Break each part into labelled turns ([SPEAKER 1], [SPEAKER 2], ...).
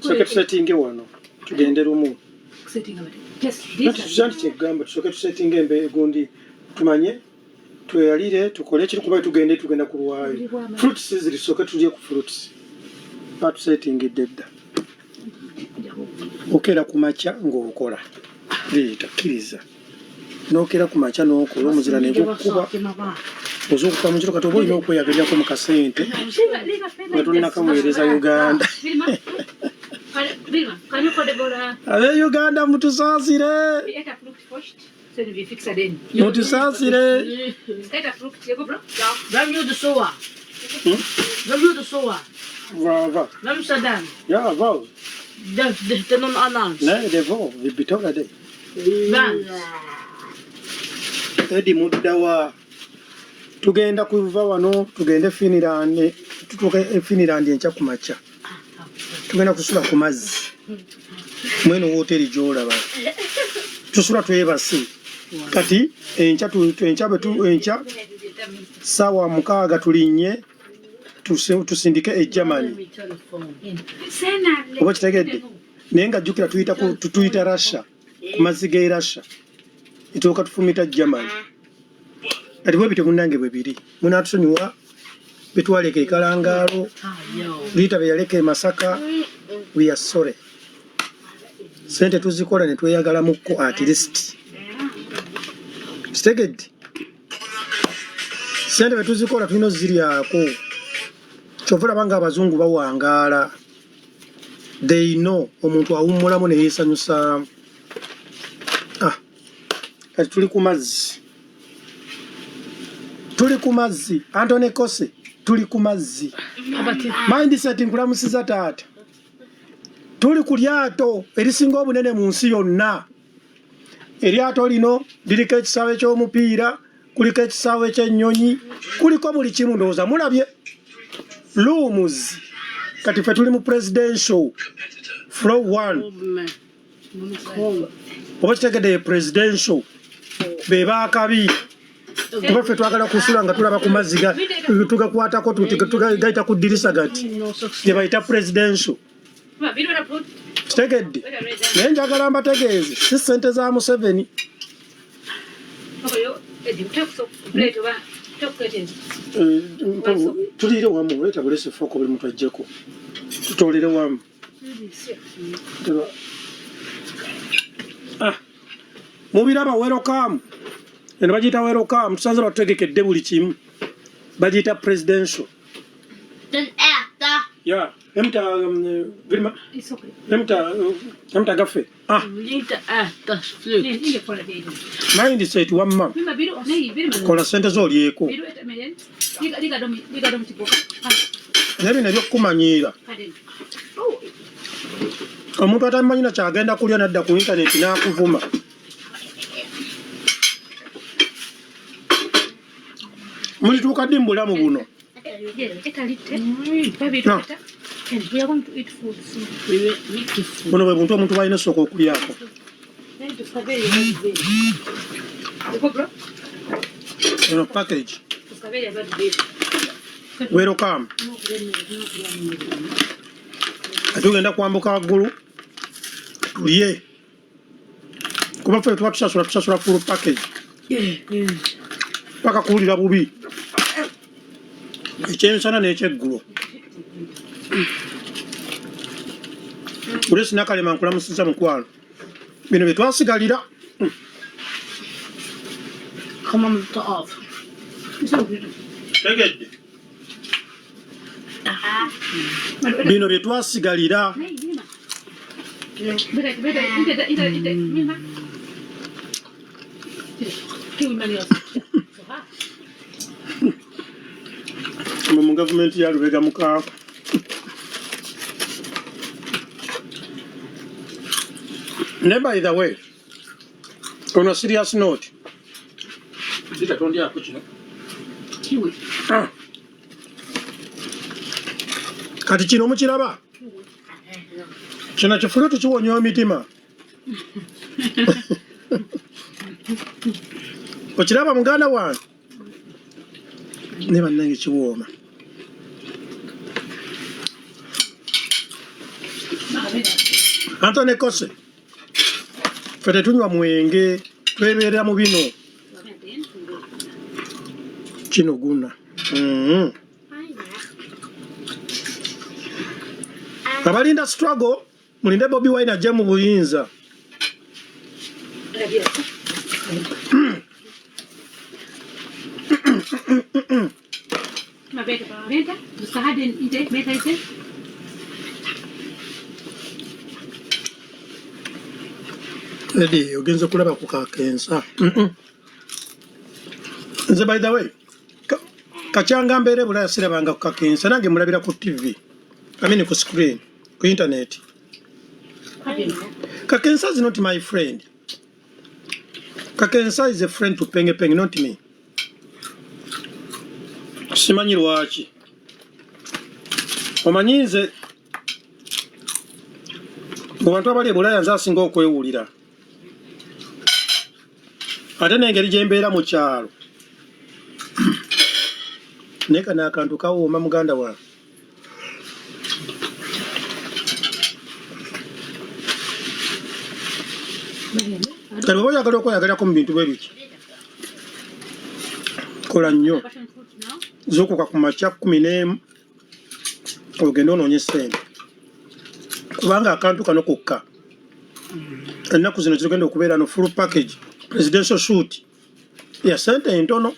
[SPEAKER 1] Tusooke tusetinge wano tugende lumu. Anti kyegamba tusooke tusetinge embe egundi tumanye tweyalire tukole ekiri kuba tugende tugenda kulwayo. Fruits ziri tusooke tulye ku fruits. Batusetingidde dda. Okeera ku makya ng'okola. Leeta kkiriza. N'okeera ku makya n'okola omuzira ne gukuba. Ozuukuka mu kiro kati oba olina okweyagalirako mu kasente nga tonnakaweereza Uganda. Ab'e Uganda mutusaasire. Mutusaasire.
[SPEAKER 2] Vem gjorde så? Vem gjorde så?
[SPEAKER 1] Va, va?
[SPEAKER 2] Vem sa den?
[SPEAKER 1] Ja, vad?
[SPEAKER 2] Det är någon annan.
[SPEAKER 1] Nej, det var. Vi betalar dig.
[SPEAKER 2] Vem?
[SPEAKER 1] Eddie muddawa. Tugenda kuva wano tugende Finland, tutuuke e Finland enkya ku makya. Tugenda kusula ku mazzi. Mweno wooteri gy'olaba. Tusula twebase. Kati enkya enkya bwe enkya ssaawa 6 tulinnye tusindike e Germany. Oba kitegedde? Naye nga jjukira tuyita Russia ku mazzi g'e Russia. Etuuka tufumita Germany. Kati bwe bityo munnange bwe biri. Munaatusonyiwa betwaleka e Kalangaalo, Rita be yaleka e Masaka, we are sorry. Ssente tuzikola ne tweyagalamukko at least. Kitegedde? Ssente bwe tuzikola tulina oziryako. Kyova olaba ng'abazungu bawangaala. They know omuntu awummulamu ne yeesanyusaamu. Ah, kati tuli ku mazzi. Tuli ku mazzi. Anthony Kose, tuli ku mazzi. Mindset nkulamusiza taata. Tuli ku lyato erisinga obunene mu nsi yonna. Eryato lino liriko ekisaawe ky'omupiira, kuliko ekisaawe ky'ennyonyi, kuliko buli kimu ndowooza mulabye. Rooms. Kati ffe tuli mu presidential floor 1. Oba kitegedde ye presidential be baakabi kuba ffe twagala kusula nga tulaba ku mazzi tugakwatako tugayita ku ddirisa gati gye bayita presidential. Kitegedde? Naye njagala mbategeeze si ssente za Museveni. Tuliire wamu, leeta bulesi fooko buli muntu ajjeko tutoolere wamu. Ah, mubiraba welcome. Eno bagiyita welcome, tusanze batutegekedde buli kimu. Bagiyita presidential. Ja, hämta Vilma. Hämta, hämta kaffe. Ah. Mindset wamma. Kola ssente zo olyeko. Naye bino eby'okukumanyiira. Omuntu atamanyi na kyagenda kulya n'adda ku intaneti n'akuvuma. Mulituuka ddi mu bulamu buno? Buno bwe buntu omuntu bw'alina osooka okulyako. Eno package. Welcome. Tugenda kwambuka waggulu tulye. Kuba ffe tuba tusasula tusasula full package. Paka kuwulira bubi. Ekyemisana n'ekyeggulo. Grace Nakalema nkulamusiza mukwano. Bino bye twasigalira. Tegedde. Bino bye twasigalira. Mu gavumenti ya Lubega Mukaaku. Ne by the way, on a serious note, Zita tondyako kino. Ah. Kati kino mukiraba? Kino kifulutu kiwonya emitima. Okiraba muganda wange? Naye bannange kiwooma. Anthony Kose, ffe tetunywa mwenge, twebeerera mu bino. Kino guna. Abalinda struggle, mulinde Bobi Wine ajje mu buyinza.
[SPEAKER 3] Maar beter, vänta. Du ska ha den inte, vänta inte.
[SPEAKER 1] Eddie, ogenze kulaba ku kakensa. Nze by the way, kakyanga mbeera e Bulaaya sirabanga ku kakensa, nange mulabira ku TV. I mean ku screen, ku internet. Kakensa is not my friend. Kakensa is a friend to Penge Penge, not me. Simanyi lwaki. Omanyi nze mu bantu abali e Bulaaya nze asinga okwewulira. Ate n'engeri gye mbeera mu kyalo. Naye kano akantu kawooma muganda wange. Kati bw'oba oyagala okweyagalirako mu bintu bwe biti, kola nnyo.
[SPEAKER 3] Passion fruit now.
[SPEAKER 1] Zuukuka ku makya 11 ogende onoonye ssente, kubanga akantu kano kokka ennaku zino kigenda okubeera no full package presidential suit ya ssente entono.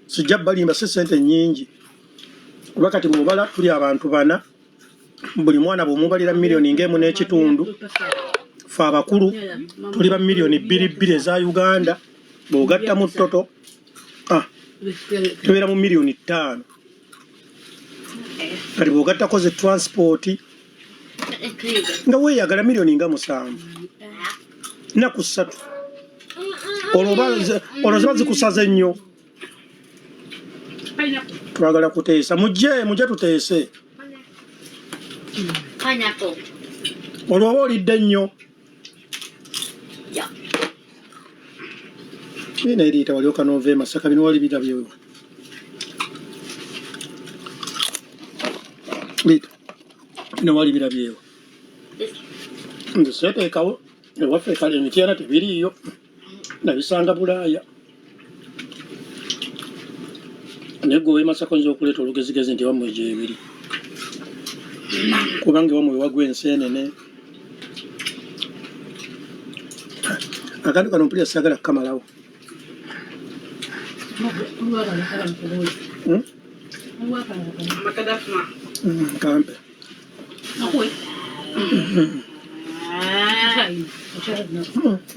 [SPEAKER 1] Sijja balimba, si ssente nnyingi, kuba kati mubala tuli abantu bana, buli mwana bw'omubalira miliyoni ng'emu n'ekitundu, fe abakulu tuli ba miliyoni bbiri bbiri eza Uganda, bw'ogattamu total tubeera mu miliyoni 5. Kati bw'ogattako ze transport nga weeyagala miliyoni nga 7 nnaku 3, olwo ziba zikusaze nnyo.
[SPEAKER 3] Pineapple.
[SPEAKER 1] Twagala kuteesa, mujje mujje tuteese.
[SPEAKER 2] Pineapple.
[SPEAKER 1] Olwo oba olidde nnyo.
[SPEAKER 2] Yeah.
[SPEAKER 1] Naye Riita wali okanoova e Masaka, bino wali birabye. Riita, bino wali birabyewo. Nze seeteekawo ewaffe, kale emityana tebiriiyo, nabisanga Bulaaya. Naye gwe ow'e Masaka oyinza okuleeta olugezigezi nti ewammwe gyebiri, kubanga ewammwe wewagwa enseenene. Akantu kano mpulira saagala kukamalawo. Kampe.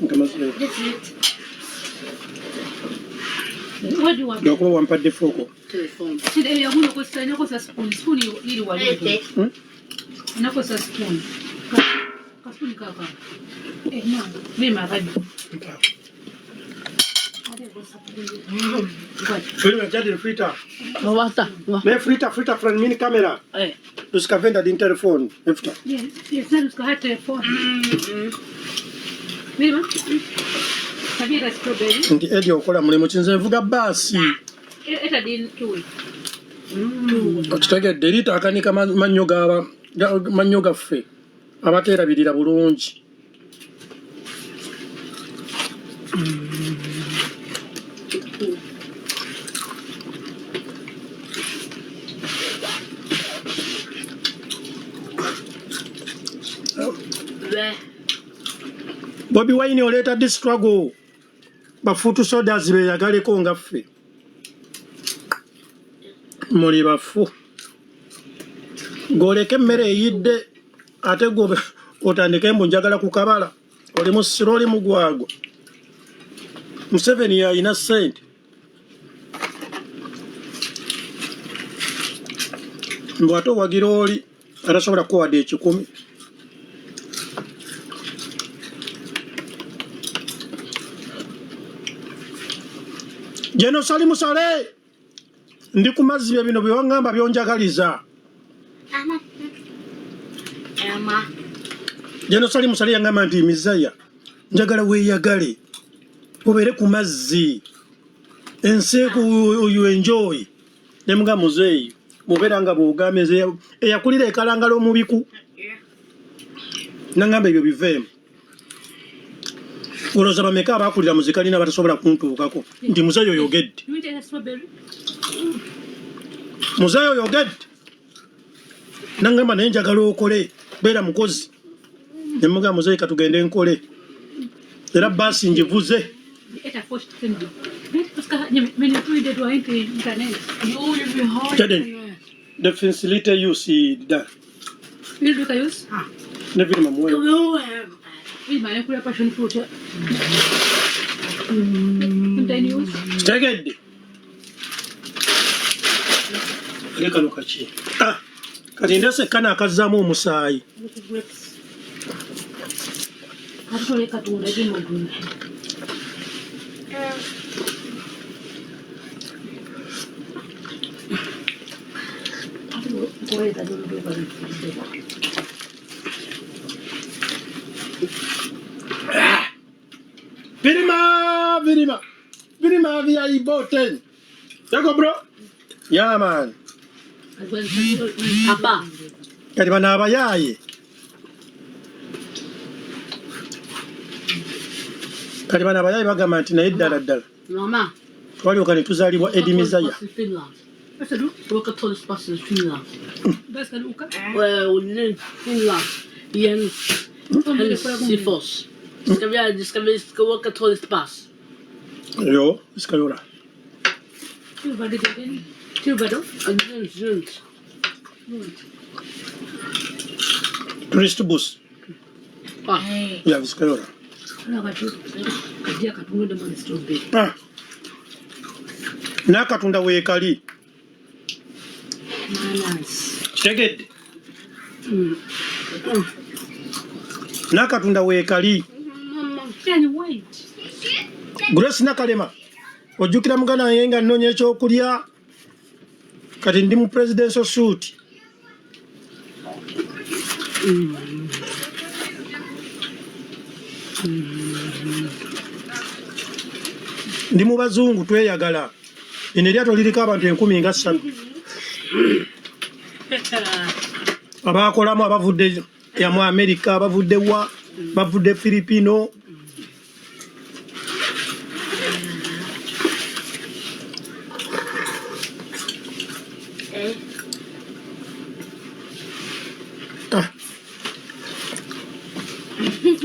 [SPEAKER 1] Nkamazeewo.
[SPEAKER 2] This is
[SPEAKER 3] What do you want?
[SPEAKER 1] Lwakuba wampadde fork.
[SPEAKER 2] Telephone.
[SPEAKER 3] Nakosa spoon. Spoon iri wali. Nakosa spoon. Kaspoon kaka. Eh no. Mimi kadi.
[SPEAKER 1] Filma jadi frita.
[SPEAKER 2] Water.
[SPEAKER 1] Nej, flytta, flytta från min kamera. Du ska vända din telefon efter.
[SPEAKER 3] Yes, du ska ha telefon. Mimi. Tabira strawberry.
[SPEAKER 1] Nti Eddie okola mulimu ki? Nze nvuga baasi.
[SPEAKER 3] Eta din kiwi.
[SPEAKER 1] Okitegedde, Riita akanika mannyo mannyo gaffe abateerabirira bulungi. Bobi Wine oleeta di struggle, ba foot soldiers beeyagaleko nga ffe. Muli bafu. Ng'oleka emmere eyidde ate gwe otandike mbu njagala kukabala, oli musiro, oli mugwagwa. Museveni yalina ssente. Mbu ate owagira oli atasobola kukuwadde 100. Geno Sali Musale, ndi ku mazzi, bye bino bye waŋŋamba by'onjagaliza.
[SPEAKER 2] Emma.
[SPEAKER 1] Geno Sali Musale yaŋŋamba nti Mizaya, njagala weeyagale obeere ku mazzi, ensi you enjoy. Nemuga muzeeyi bw'obeera nga bw'ogambye nze eyakulira ekalangala omubiku nangamba ebyo biveemu. Olowooza bameka abakulira mu zikalina batasobola kuntuukako nti muzeeyi oyogedde, muzeeyi oyogedde. Nangamba naye njagala okole, beera mukozi. Nemuga muzeeyi katugende nkole, era baasi ngivuze. Jaden, det finns lite ljus i där.
[SPEAKER 3] Vill du dricka juice?
[SPEAKER 1] Det vill man må.
[SPEAKER 3] Vill man passion fruit?
[SPEAKER 1] Kitegedde. Ale kano kaki? Ah, kati ndese kano akazzaamu omusaayi. Birima, birima, birima via iboten. Yako bro? Yeah man.
[SPEAKER 2] Papa.
[SPEAKER 1] Kati bano abayaaye. Kati bano abayaaye bagamba nti naye ddala ddala.
[SPEAKER 2] Mama.
[SPEAKER 1] Twalyoka ne tuzaalibwa Eddie Mizaya.
[SPEAKER 2] Åka tågpass i Finland. Finland. Igen. Helsingfors. Ska vi, ska vi ska åka turistpass?
[SPEAKER 1] Jo, vi ska göra.
[SPEAKER 2] Runt, runt.
[SPEAKER 1] Turistbuss.
[SPEAKER 2] Ah.
[SPEAKER 1] Ja, vi ska göra. Ah. N'akatunda weekali. Kitegedde. N'akatunda weekali. Grace Nakalema, ojjukira muganda wange nga nnoonya ekyokulya, kati ndi mu presidential suit. Ndi mu bazungu tweyagala. Lino eryato liriko abantu 1003 abaakolamu, abavudde mu Amerika, abavudde wa, bavudde Filipino.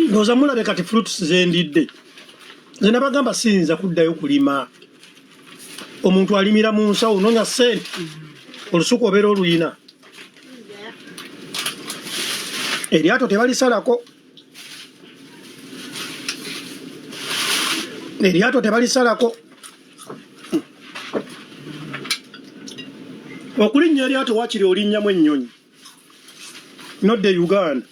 [SPEAKER 1] Ndowooza mulabe kati fruits zendidde. Nze nabagamba siyinza kuddayo kulima. Omuntu alimira mu nsawo, noonya ssente, olusuku obeera oluyina. Eryato tebalisalako. Eryato tebalisalako. Okulinnya eryato waakiri olinnyamu ennyonyi nodda e Uganda.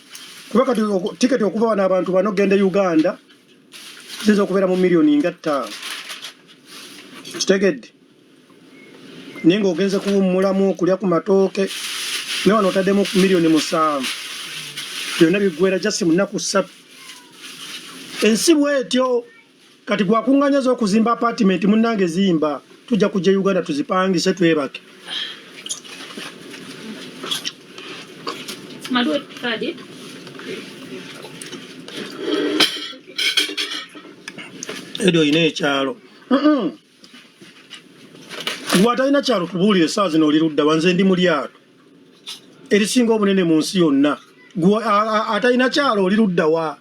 [SPEAKER 1] Kuba kati tiketi okuva wano abantu bano genda e Uganda ziyinza okubeera mu miliyoni nga 5. Kitegedde. Naye ng'ogenze kuwummulamu okulya ku matooke naye wano otaddemu miliyoni 7. Byonna biggweera just mu nnaku 3. Ensi bw'etyo. Kati gwakuŋŋaanya z'okuzimba apartment munnange zimba, tujja kujja Uganda tuzipangise twebake. Edi olina ekyalo. Gwe atalina kyalo tubuulire essaawa zino oli ludda wa? Nze ndi mu lyato erisinga obunene mu nsi yonna. Gwe atalina kyalo oli ludda wa?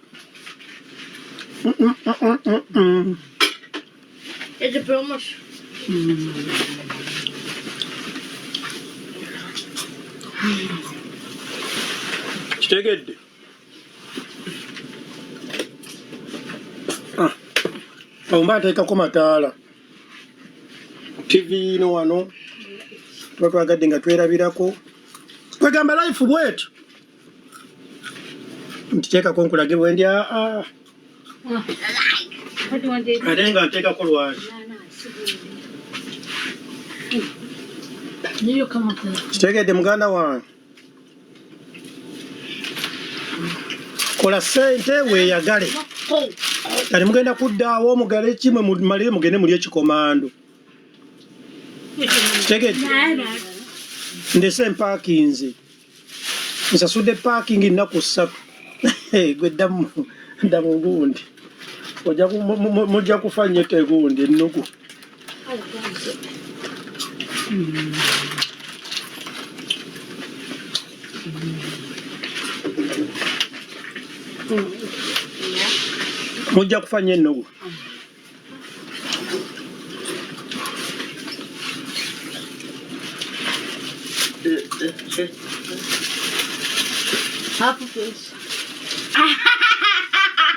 [SPEAKER 1] Kitegedde. Awo mba nteekako mataala. TV ino wano tuba twagadde nga twerabirako. Kwegamba life bwetyo. Nti teekako nkulage bwe ndi aa. Ate nga nteekako lwaki? Kitegedde muganda wange. Kola ssente weeyagale. Kati mugenda kuddaawo mugale kimwe mumalire mugende mulye ekikomando. Kitegedde? Ndese mpaakinze, nsasudde paakingi nnaku 3. Gwe ddamu ddamu gundi, mujja kufa nnyo tegundi ennugu. Mujja kufa nnyo ennugu.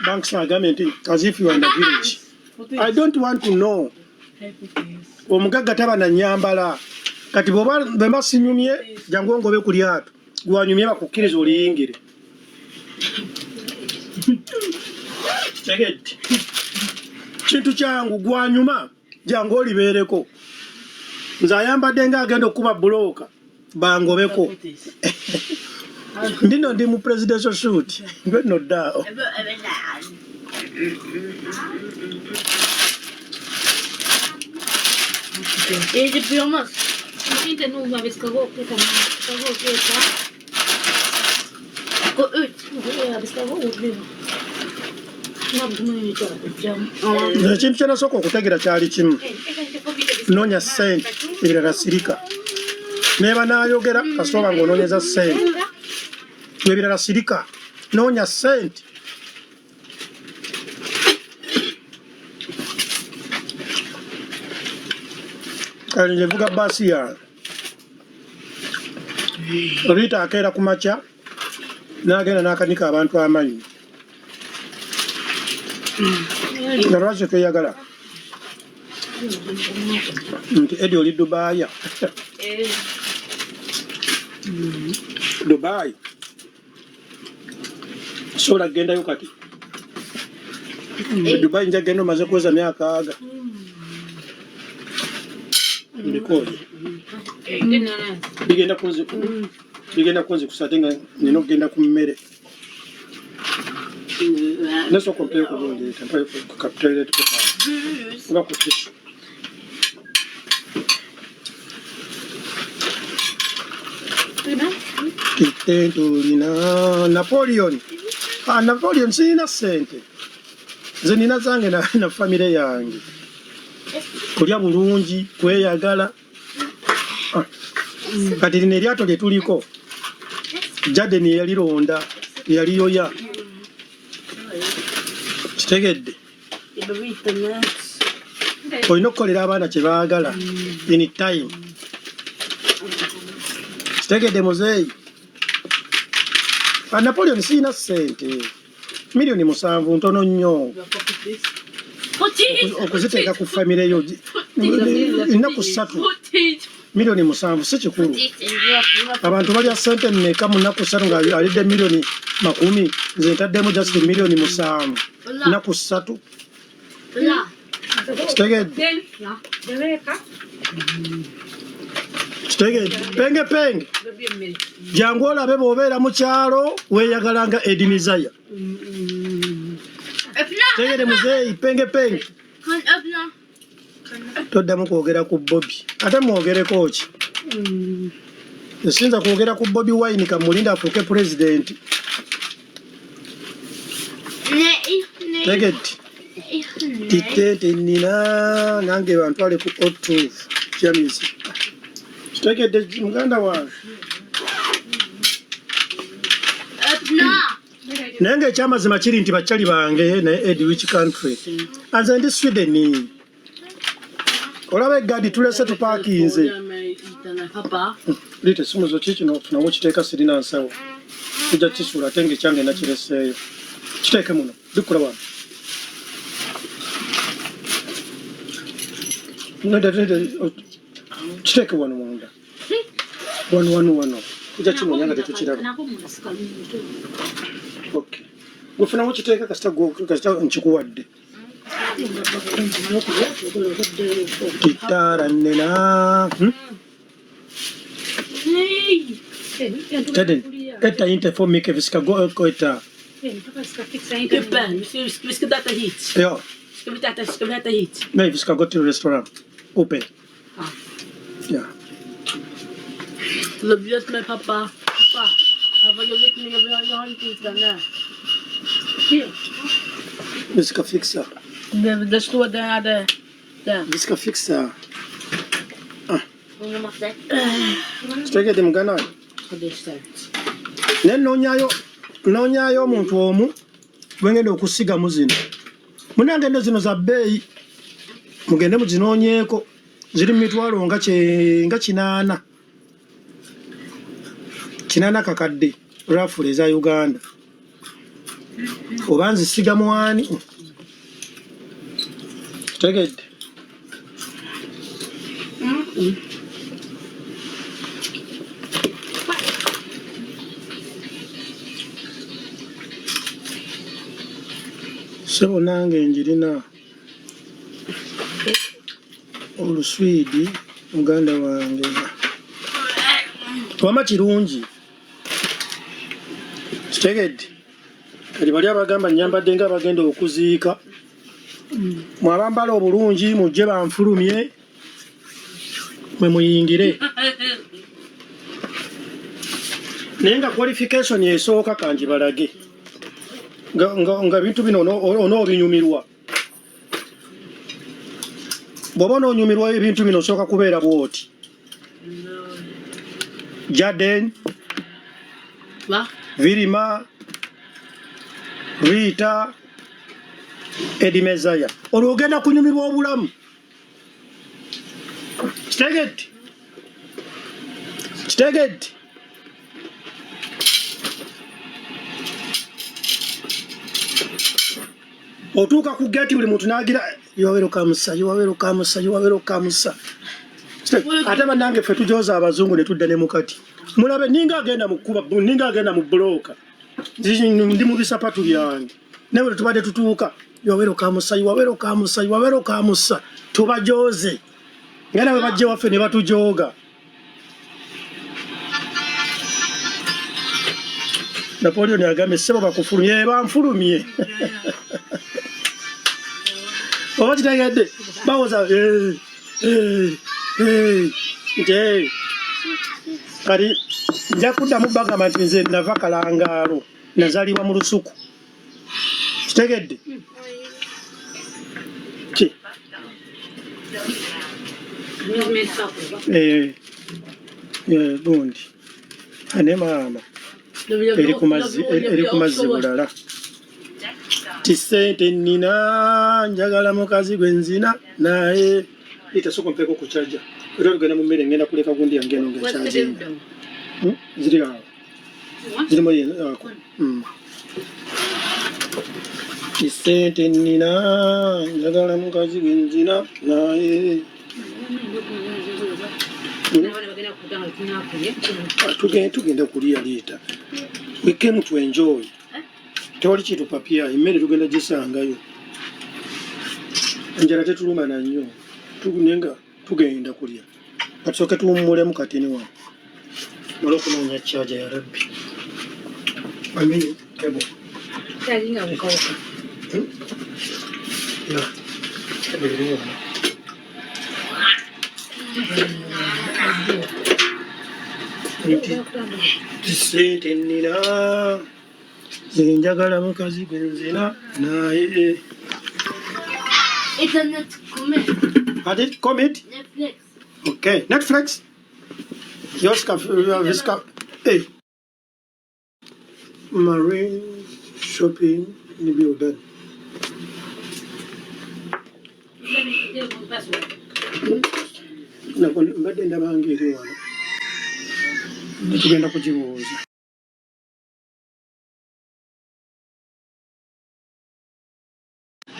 [SPEAKER 1] Banks agambye nti as if you are in the village. I don't want to know. Omugagga taba na nnyambala. Kati bw'oba bwe mba sinyumye, jangu ongobe ku lyato. Gwanyumye bakukkiriza oliyingire. Tegedde. Kintu kyangu gwanyuma jangu olibeereko. Nze ayambadde ng'agenda okukuba bbulooka bangobeko. Ndino ndi mu presidential suit. Gwe nno ddaawo.
[SPEAKER 2] Är det pyjamas?
[SPEAKER 3] Inte nog med vi ska gå och äta. Vi ska gå och äta.
[SPEAKER 2] Gå ut.
[SPEAKER 3] Ja, vi ska gå ut nu.
[SPEAKER 1] Nze ekintu kye nasooka okutegeera kyali kimu. Noonya ssente, ebirala sirika. Neeba naayogera kasita oba ng'onoonyeza ssente. Ebirala sirika. Noonya ssente. Kale nze nvuga bbaasi yange. Rita akeera ku makya n'agenda n'akanika abantu amannyo. Nga lwaki tweyagala? Nti Eddie oli Dubaaya. Dubai. Sobola kugendayo kati. Dubai nja kugenda omaze kuweza myaka aga. Mbikooye. Bigenda kunzikusa ate nga nina okugenda ku mmere. Nasooka ompeyo ku gundi, mpeyo ku ka toilet paper. Oba ku tissue. Tulina Napoleon. Ah, Napoleon sirina ssente. Nze nina zange na famire yange. Kulya bulungi, kweyagala. Ah. Kati lino eryato lye tuliko. Jaden yalironda, yaliyoya. Kitegedde. Olina okukolera abaana kye baagala in time. Kitegedde muzeeyi. Ah, Napoleon sirina ssente. 7 million ntono nnyo. Okuziteeka ku famire yo ennaku 3, 7 million si kikulu. Abantu balya ssente mmeka mu nnaku 3 nga alidde 20 million? Nze ntaddemu just 7 million nnaku 3. Kitegedde? Kitegedde? Penge penge, jangu olabe bw'obeera mu kyalo weeyagala nga Edimizaya. Tegere muzeeyi penge penge. Toddamu kwogera ku Bobi. Ate mwogereko ki? Esinza kwogera ku Bobi Wine, kamulinda afuuke pulezidenti. Tegedde? Titente nina nange bantwale ku O2 James. Kitegedde muganda wange? Naye ng'ekyamazima kiri nti bakyali bange. Naye Edi, which country? Anze ndi Sweden. Olaba egadi tulese tupaakinze.
[SPEAKER 2] Pappa.
[SPEAKER 1] Liita essimu zo kikino funawo kiteeka, sirina nsawo, tujja kisuula ate nga ekyange nakireseeyo. Kiteeke muno, bikkula wano. Nedda, nedda, kiteeke wano munda, wano wano wano, tujja kinoonya nga tetukiraba. Okay, gwefunawo kiteeka, kasita kasita nkikuwadde. Kitaara nnena. Teden, äta inte för mycket, vi ska gå och äta.
[SPEAKER 2] Gubben, vi ska äta hit.
[SPEAKER 1] Ja,
[SPEAKER 2] Ska vi äta hit?
[SPEAKER 1] Nej, vi ska gå till restaurang. Uppe.
[SPEAKER 2] Ja.
[SPEAKER 1] Ja.
[SPEAKER 2] Tobias med pappa. Pappa. Pappa, jag vet inte, jag har inte internet.
[SPEAKER 1] Vi ska fixa.
[SPEAKER 2] Det står där, det. Där.
[SPEAKER 1] Vi ska fixa. Kitegedde muganda wange.
[SPEAKER 2] Ja, det är starkt.
[SPEAKER 1] Naye noonyayo omuntu omu gwengenda okusigamu zino. Munange nno zino za bbeeyi, mugende muzinoonyeeko, ziri mu mitwalo nga 800. 8 kakadde rafule eza Uganda. Oba nzisiga mwani? Kitegedde. Ssebo nange njirina oluswidi muganda wange. Wama kirungi. Kitegedde. Kati bali abagamba nnyambadde nga abagenda okuziika. Mwabambala obulungi mujje banfulumye mwe muyingire. Naye nga qualification esooka kangibalage. Nga ebintu bino onoobinyumirwa. Bw'oba onoonyumirwa ebintu bino osooka kubeera bw'oti. Jaden,
[SPEAKER 2] Va?
[SPEAKER 1] Virima, Rita, Eddie Mezaya. Olwo ogenda kunyumirwa obulamu. Kitegedde? Kitegedde? Otuuka ku gate buli muntu n'agira you are welcome sir, you are welcome sir, you are welcome sir. Ate bannange ffe tujooza abazungu ne tudda ne mukati. Mulabe ninga agenda mu kkuba, ninga agenda mu bbulooka. Ndi mu bisapatu byange. Naye bwe tubadde tutuuka, you are welcome sir, you are welcome sir, you are welcome sir. Tubajooze. Nga nabo bajja waffe ne batujooga. Napoleon agambye ssebo bakufulumye, banfulumye. Oba kitegedde, bawoza, nti, kati nja kuddamu bagamba nti nze nava Kalangaalo, nazaalibwa mu lusuku. Kitegedde? Ki? Gundi. Ane maama. Eri ku mazzi, eri ku mazzi bulala. Ti ssente nnina, njagala mukazi gwe nzina, naye Rita sooka ompeeko ku charger. Era olugenda mu mmere ngenda kuleka gundi yange eno ng'ekyaginga. Ziri awo. Zirimu ako. Ti ssente nnina, njagala mukazi gwe nzina, naye Tugenda kulya Rita. We came to enjoy. Tewali kintu papya, emmere tugenda gisangayo. Enjala tetuluma na nnyo. Naye tugenda kulya. Katusooke tuwummulemu katini wano. Male okunoonya charger ya Rabbi. Amini, cable. Yeah. Cable eri wano. Nti ssente nnina, nze njagala mukazi gwe nzina, naye
[SPEAKER 2] Internet kommer.
[SPEAKER 1] Had it commit?
[SPEAKER 2] Netflix.
[SPEAKER 1] Okay, Netflix. Jag ska, vi ska, hey. Marine shopping in building. Mbadde ndabanga eri wano. Tugenda kugibuuza.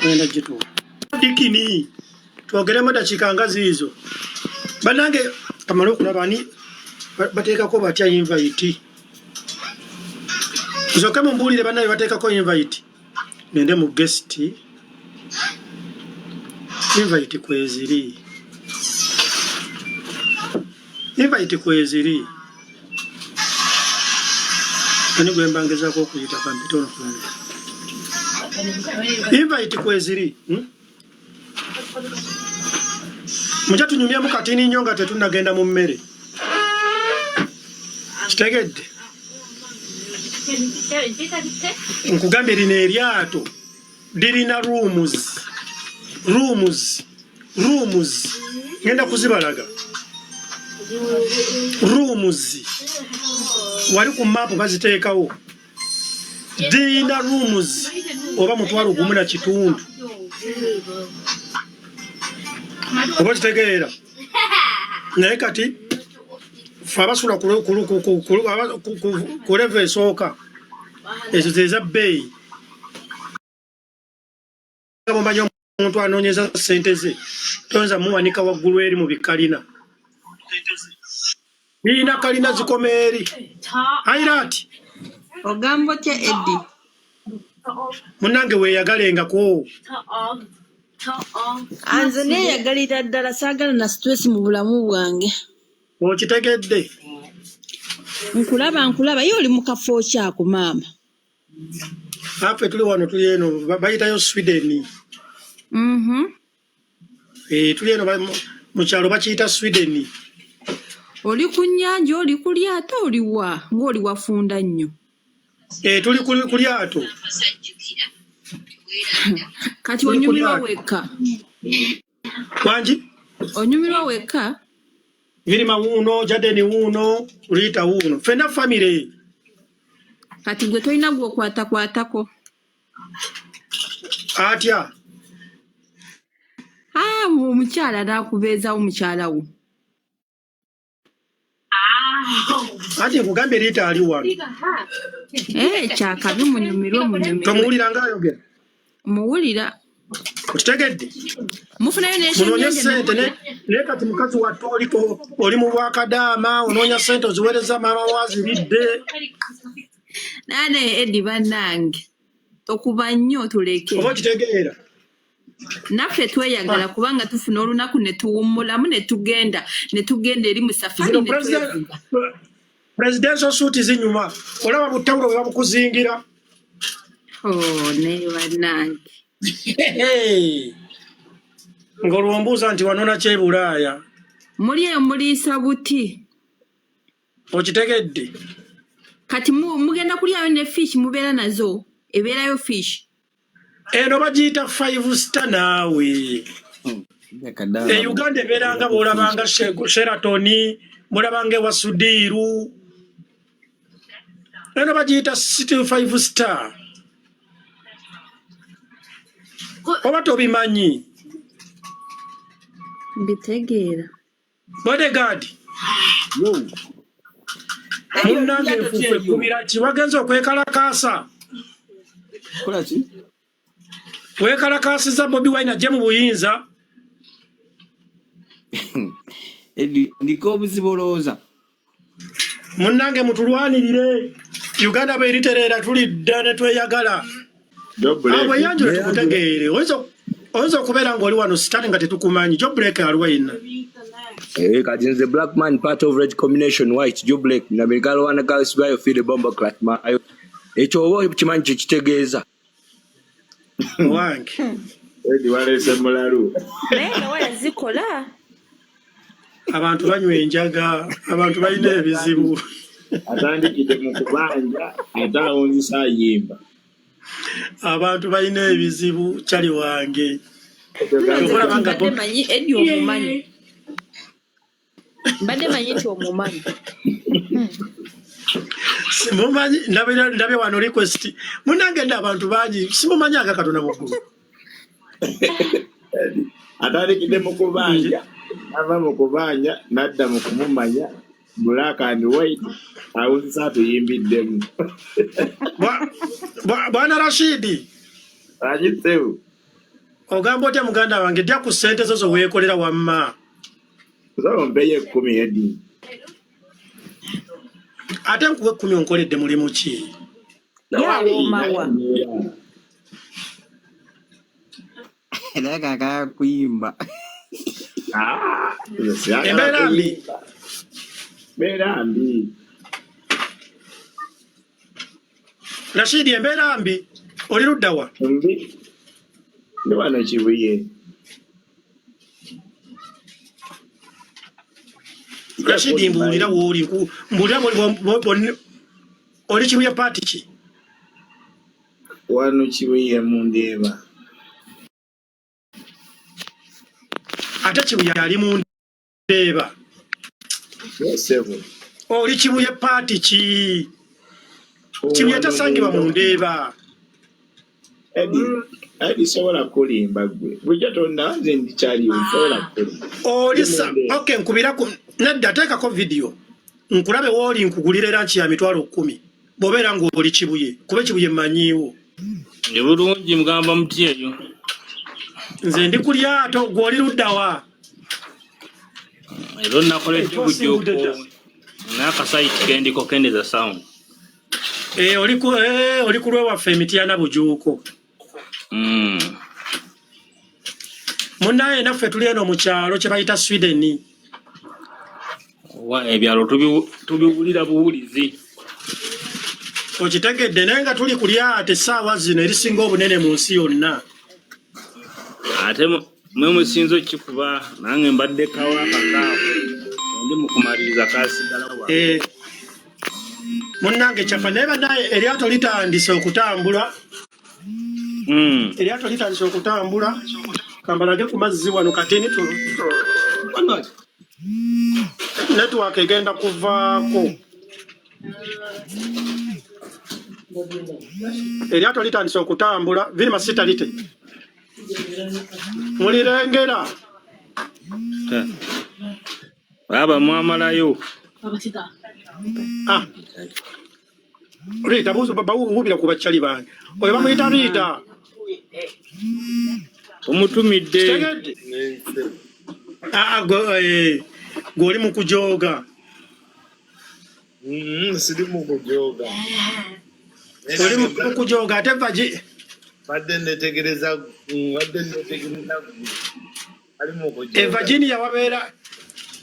[SPEAKER 1] Tugenda gituwa. Dikini. Twogeremu dakiika nga ziizo. Bannange kamale okulaba ani bateekako batya invite. Nsooke mumbuulire bannange bateekako invite. Ngende mu guest. Invite kweziri. Invite kweziri. Ani gwe mba ngezaako okuyita kampita ono kulabika. Invite kweziri. Mujja tunyumyamu katini nnyo nga tetunnagenda mu mmere. Kitegedde? Nkugambye lino eryato lirina rooms, rooms, rooms, ngenda kuzibalaga rooms wali ku maapu baziteekawo. Dirina rooms oba 15,000, oba kitegeera? Naye kati fe abasula ku level esooka, ezo zeza bbeeyi. Mumanyi omuntu anoonyeza ssente ze toyinza muwanika waggulu eri mu bikalina. Birina kalina zikoma eri airaati.
[SPEAKER 4] Ogamba otya, Eddy?
[SPEAKER 1] Munnange, weeyagalengako.
[SPEAKER 4] Nze neeyagalira ddala, saagala na stress mu bulamu bwange.
[SPEAKER 1] Okitegedde?
[SPEAKER 4] Nkulaba, nkulaba. Ye oli mu kafo kyako, maama?
[SPEAKER 1] Affe tuli wano, tuli eno, bayitayo Sweden. Eh, tuli eno, mu kyalo bakiyita Sweden.
[SPEAKER 4] Oli ku nnyanja, oli ku lyato, oliwa ng'oli wafunda nnyo?
[SPEAKER 1] Eh, tuli ku lyato.
[SPEAKER 4] Kati
[SPEAKER 1] Tuli ku
[SPEAKER 4] onyumirwa
[SPEAKER 1] lyato.
[SPEAKER 4] wekka?
[SPEAKER 1] Wangi?
[SPEAKER 4] Onyumirwa wekka?
[SPEAKER 1] Virima wuuno, Jaden wuuno, Rita wuuno, ffenna family.
[SPEAKER 4] Kati gwe tolina gw'okwatakwatako?
[SPEAKER 1] Atya?
[SPEAKER 4] Ah, omukyala n'akubeezawo, mukyala wo.
[SPEAKER 1] Anti nkugambye Rita ali wano.
[SPEAKER 4] Eh, kyakabi, munyumirwe, munyumirwe.
[SPEAKER 1] Tomuwulira ng'ayogera?
[SPEAKER 4] Muwulira.
[SPEAKER 1] Okitegedde?
[SPEAKER 4] Mufunayo
[SPEAKER 1] Munoonye
[SPEAKER 4] n'ekyennyanja.
[SPEAKER 1] ssente naye kati mukazi wattu oliko oli mu bwakadaama, onoonya ssente oziweereza maama waziridde.
[SPEAKER 4] Naane Eddy, bannange, tokuba nnyo, tuleke.
[SPEAKER 1] Oba okitegeera?
[SPEAKER 4] Naffe tweyagala kubanga tufuna olunaku ne tuwummulamu ne tugenda eri mu safari
[SPEAKER 1] Zino
[SPEAKER 4] ne twevuga.
[SPEAKER 1] Presidential suite zinyuma, olaba butawulo bwe babukuzingira.
[SPEAKER 4] Oh, naye bannange.
[SPEAKER 1] Ng'olwombuuza nti wanona ki e Bulaaya?
[SPEAKER 4] Muli eyo muliisa buti.
[SPEAKER 1] Okitegedde?
[SPEAKER 4] Kati mugenda kulyayo ne fish, mubeera nazo, ebeerayo fish?
[SPEAKER 1] Eno bagiyita five star naawe. E Uganda ebeeranga bwolabanga Sheraton, mulabanga ewa Sudiiru. Eno bagiyita city five star, oba tobimanyi?
[SPEAKER 4] Mbitegeera.
[SPEAKER 1] Bodyguard munnange, enfuufu ekkubira ki? Wagenza okwekalakaasa?
[SPEAKER 5] Kola ki?
[SPEAKER 1] Weekalakaasiza Bobi Wine ajje mu buyinza?
[SPEAKER 5] Eddy, ndiko obuzibu olowooza.
[SPEAKER 1] Munnange, mutulwanirire. Uganda bweritereera tulidda ne tweyagala. Bweyanjula tukutegeere. Oyinza okubeera ng'oli wano sitani nga tetukumanyi. Joblek aliwa yenna?
[SPEAKER 5] Eh, kati nze black man, part of red combination white, Joe Blake Namirigalo wana girls bayo feel bomba clat mayo. Ekyo oba okimanyi kye kitegeeza?
[SPEAKER 1] Wange.
[SPEAKER 6] Eddy, waleese mulalu.
[SPEAKER 4] Naye nga waya zikola.
[SPEAKER 1] Abantu banywa enjaga, abantu balina ebizibu.
[SPEAKER 6] Atandikidde mu kubanja ate awunzisa ayimba.
[SPEAKER 1] Abantu balina ebizibu, kyali wange. Okulaba nga
[SPEAKER 4] Mbadde manyi Eddy omumanyi, mbadde manyi nti omumanyi.
[SPEAKER 1] Simumanyi. Ndabye wano request. Munange, nda abantu bangi, simumanyi aga Katonda mu ggulu.
[SPEAKER 6] Atandikidde mu kubanja, ava mu kubanja nadda mu kumumanya. Black and white, awunzisa atuyimbiddemu.
[SPEAKER 1] Bwana Rashidi.
[SPEAKER 6] Agitsewo.
[SPEAKER 1] Ogamba otya muganda wange? Ddya ku ssente zo zoweekolera wamma.
[SPEAKER 6] Nsaba ompeeyo 10, Eddy.
[SPEAKER 1] Ate nkuwa 10 onkoledde mulimu ki?
[SPEAKER 4] Yawoomawa.
[SPEAKER 5] Naye kakaya kuyimba.
[SPEAKER 6] Ah, nze siyagala
[SPEAKER 1] Embeera mbi.
[SPEAKER 6] kuyimba. Mbeera mbi.
[SPEAKER 1] Rashidi, embeera mbi, oli luddawa?
[SPEAKER 6] Mbi, ndi wano Kibuye.
[SPEAKER 1] Rashidi, mbuulira wooli, mbuulira wooli, oli Kibuye part ki?
[SPEAKER 6] Wano Kibuye mu Ndeeba.
[SPEAKER 1] Ate Kibuye ali mu Ndeeba?
[SPEAKER 6] Sebo.
[SPEAKER 1] Oli Kibuye part ki? Kibuye tasangibwa mu Ndeeba.
[SPEAKER 6] Eddie, sobola kulimba gwe. Bulijjo tonda, nze ndikyaliwo, nsobola kulimba.
[SPEAKER 1] Olisa, okay, nkubira ku nedda, teekako vidiyo nkulabe wooli, nkugulira era nki ya 100,000 bw'obeera ng'oli Kibuye, kuba Kibuye mmanyiiwo.
[SPEAKER 7] Ndi bulungi, mugamba muti eyo?
[SPEAKER 1] Nze ndi ku lyato, gw'oli luddawa?
[SPEAKER 7] Era nakoledde
[SPEAKER 1] Twasimbudde dda.
[SPEAKER 7] Bujuuko n'akasayiti kendiko kendeza sound.
[SPEAKER 1] Eh, oli ku lwewaffe Emityana Bujuuko. Munnaye naffe tuli eno mu kyalo kye bayita Sweden.
[SPEAKER 7] Wa ebyalo tubiwulira buwulizi.
[SPEAKER 1] Okitegedde, naye nga tuli ku lyato essaawa zino erisinga obunene mu nsi yonna.
[SPEAKER 7] Ate mwe musinze okikuba, nange mbadde kawaakakaawo ndi mu kumaliriza kasigala wa.
[SPEAKER 1] Eh, munnange kyafa, naye bannaye eryato litandise okutambula. Eryato litandise okutambula, kambalage ku mazzi wano katini. Network egenda kuvaako. Eryato litandise okutambula, virima sitalite mulirengera.
[SPEAKER 7] Baaba mwamalayo.
[SPEAKER 2] Papacita.
[SPEAKER 1] Ah. Rita, bawubira ku bakyali bange, oyo bamuyita Rita.
[SPEAKER 7] Omutumidde.
[SPEAKER 1] Kitegedde? Ah, ah, gwe oli mu kujooga.
[SPEAKER 6] Siri mu kujooga.
[SPEAKER 1] Oli mu kujooga ate vagi.
[SPEAKER 6] Badde netegereza gwe ali mu
[SPEAKER 1] E
[SPEAKER 6] kujooga.
[SPEAKER 1] Virginia wabeera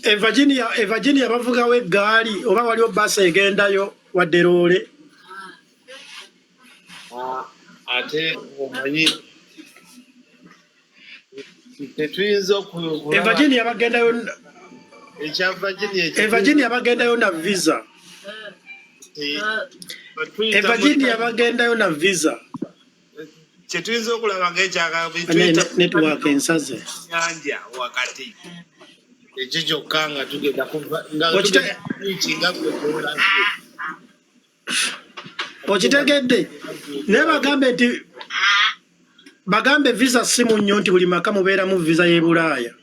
[SPEAKER 1] e Virginia, e Virginia bavugawo eggaali oba waliwo baasi egendayo wadde loole?
[SPEAKER 6] Ah, ate omanyi tetuyinza
[SPEAKER 1] E
[SPEAKER 6] kulaba
[SPEAKER 1] Virginia bagendayo
[SPEAKER 6] ekya Virginia.
[SPEAKER 1] E Virginia bagendayo na visa. E Virginia bagendayo na visa.
[SPEAKER 6] Kyetuyinza okulaba ngaekyakabi
[SPEAKER 1] Network ensaze.
[SPEAKER 6] Nyanja wakati ekyo kyokka nga tugenda nga tugenda beach nga gwe gy'olabye.
[SPEAKER 1] Okitegedde, naye bagambe nti bagambe visa si mu nnyo, nti buli maka mubeeramu visa y'e Bulaaya.